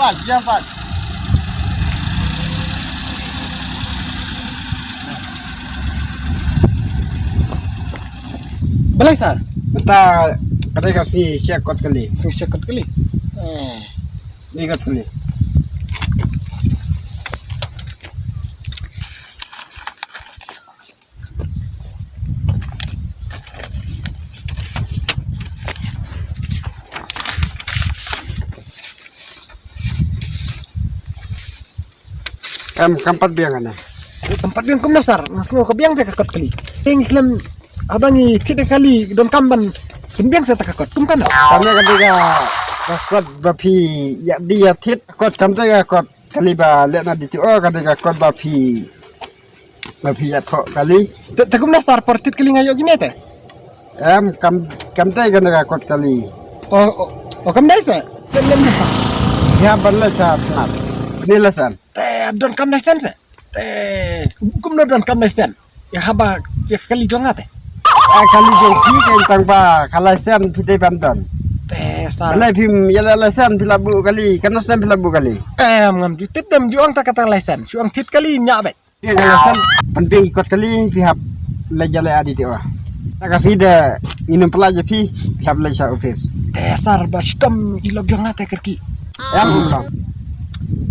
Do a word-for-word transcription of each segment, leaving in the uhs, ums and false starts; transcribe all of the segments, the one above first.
Ïa sat. Balei sir? Mynta ka dei ka sngi shakot kali. Sngi shakot kali. Eh. Ni kot kali. Em, kam pat biang ane. Kam pat biang kumno sir? Nga sngew ka biang te ka kot kali. Te ngi khlem, haba ngi thied da kali, donkam ban pynbiang sa ta ka kot. Kum kano? Kane ka dei ka, ka kot ba phi ïa dei ïa thied. Kot kam dei ka kot kali ba leh na D T O, ka dei ka kot ba phi, ba phi ïathoh kali. Te, te kumno sir, por thied kali nga ïoh kine te? Em, kam, kam dei kane ka kot kali. O, o, o, kam dei sir? Te lem na sir. Ïa ban leh sha tnat. Ni lesen. Te donkam lesen sir. Te kumno donkam lesen? Ïa haba, ïa kali jong nga te. Eh, kali jong phi kan tang ba ka lesen phi dei ban don. Te sir. Balei phim ïa la lesen phi la buh kali, kano snem phi la buh kali? Em, ngam ju tip, dem ju ong ta kata lesen. Shu ong thied kali ñiah beit. Phi ka lesen, pynbiang ki kot kali, phi hap leit ïaleh ha D T O. Ta ka sngi de ngin ym pynlait ïa phi, phi hap leit sha office. Eh, sir, ba shitom i lok jong nga te kyrkieh. Em, ym long.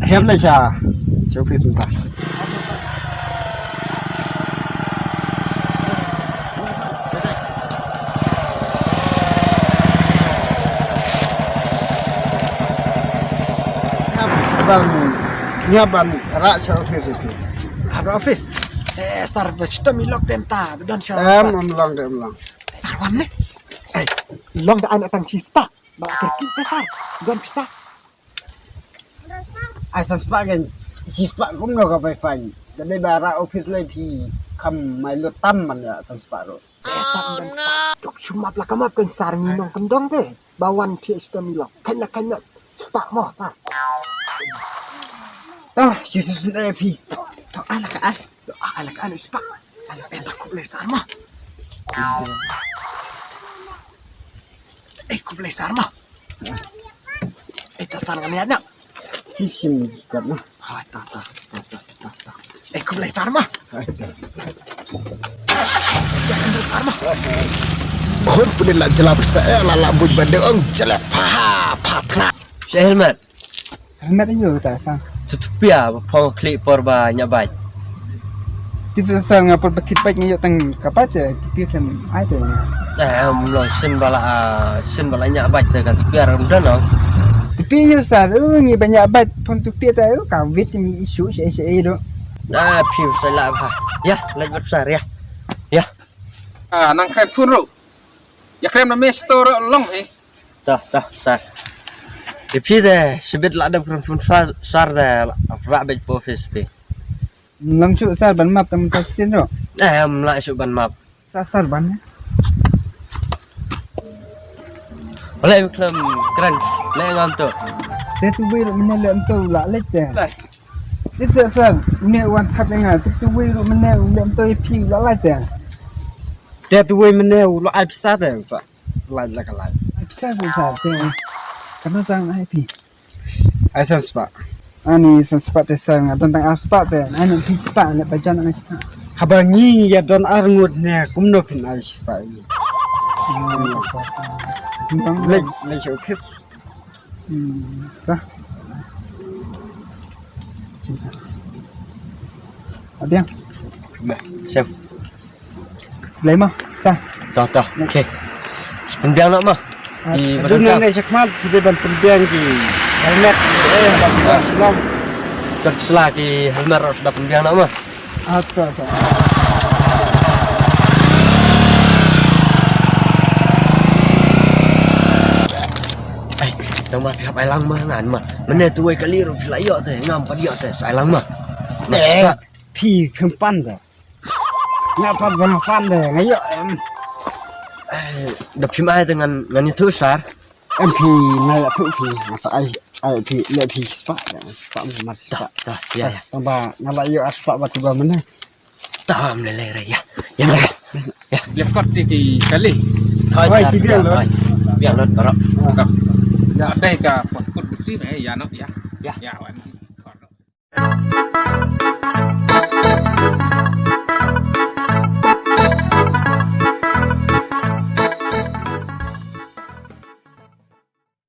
Phi hap leit sha, sha office mynta. Ban, ïa ban rah sha office, office. Hap rah office. Eh, sir, ba shitom i lok te mynta, ba don sha. Em, ym long de, ym long. Sir, wan ne. Eh, long da ai tang shispah. Ba kyrkieh te sir. Don pisa. Ai san spah kan, shispah kumno ka bai fine. Ka dei ba rah office lei phi kham mai lut tam man ïa san spah ruh. Eh, sir, don pisa. Jok shu map la ka map kan sir, ngi nongkyndong te. Ba wan thiah shitom i lok. Kan la kan la spah mo sir. To, shi su su dei phi. To, to, ala ka al. To, ala ka al spah. Ala, eh, ta khublei sir mo. Eh, khublei sir mo. Eh, ta sir ngan ïa na. Shi shi mi kat na. Ha, ta, ta, ta, ta, ta, ta. Eh, khublei sir mo. Hai, ta. Sir mo. Hur puni la jela pisa, eh, la la buj ba de ong jela pha, pha thra. Sha helmet. Helmet aïu ta sir? Tu tu pia ba phong klik por ba ñiah bike. Tip sir, nga por ba thied bike nga ïoh tang ka bike te, tip pia khlem ai te. Eh, em long sien ba la, ah, sien ba la ñiah bike te ka tip pia ram don ong. Tip pia ïoh sir, uh, ngi ba ñiah bike phong tip pia te, uh, ka wit mi issue sha sha ïoh. Ah, phi sa la ba. Ïa, leit bad sir ïa. Ïa. Ah, nang khrem phone ruh. Ïa khrem na me store ruh long hi. Tah, tah, sir. Ïa phi te, shibit la dep kren phone sir, sir te, la, la beit po office phi. Long shuh sir, ban map tam ta sien ruh. Eh, em lah shuh ban map. Sir, sir, ban. Balei khlem kren, ne ngam tu. Te tu wei ruh mene lem tu la leit te. Te sir, sir, ne wan thap nga, te tu wei ruh mene lem tu phi la leit te. Te tu wei mene u la ai pisa te, sir. Lai la ka lai. Ai pisa sir, sir, te. Kano sir ai phi? Ai san spah. Ani san spah te sir, nga don tang ar spah te. Ani phi spah, le pajan ai spah. Haba ngi ïa don ar ngut ne, kumno phin ai spah ngi. Hmm, sir. Leit, leit sha office. Hmm, ta. Cinta. Adiang. Ba, chef. Blei mo, sir. Tah, tah. Okay. Pynbiang noh mo. Ah, i dun badon nang dei chekhmat, phi dei ban pynbiang ki helmet, eh, ban pynbiang shlong. Kut sla ki helmet ruh sdang pynbiang noh mo. Ah, tah, sir. Ai, tang ma phi hap ai lang mo ngan mo. Mynne tu wei kali ruh phi la ïoh te, ngam pat ïoh te, sa ai lang mo. Eh, phi phim pan te. Nga pat ba nga pan de, nga ïoh em. Eh, da phim ai te ngan, ngan ïathuh sir. Em phi, nga ïathuh phi, nga sa ai, ai phi, leh phi spah, spah ma spah. Tah, tah, ïa, ïa. Tang ba nga la ïoh ar spah ba tu ba mynne. Tah, ym lei lei re, ïa. Ïa, ïa. Ïa. Ïa kot te ki kali. Hoi, hoi, sir, ki biang lut. Hoi. Biang lut baroh. Tah. Ïa dei ka pon kut kut ti ne, ïa noh, ïa. Yeah, yeah, I'm record.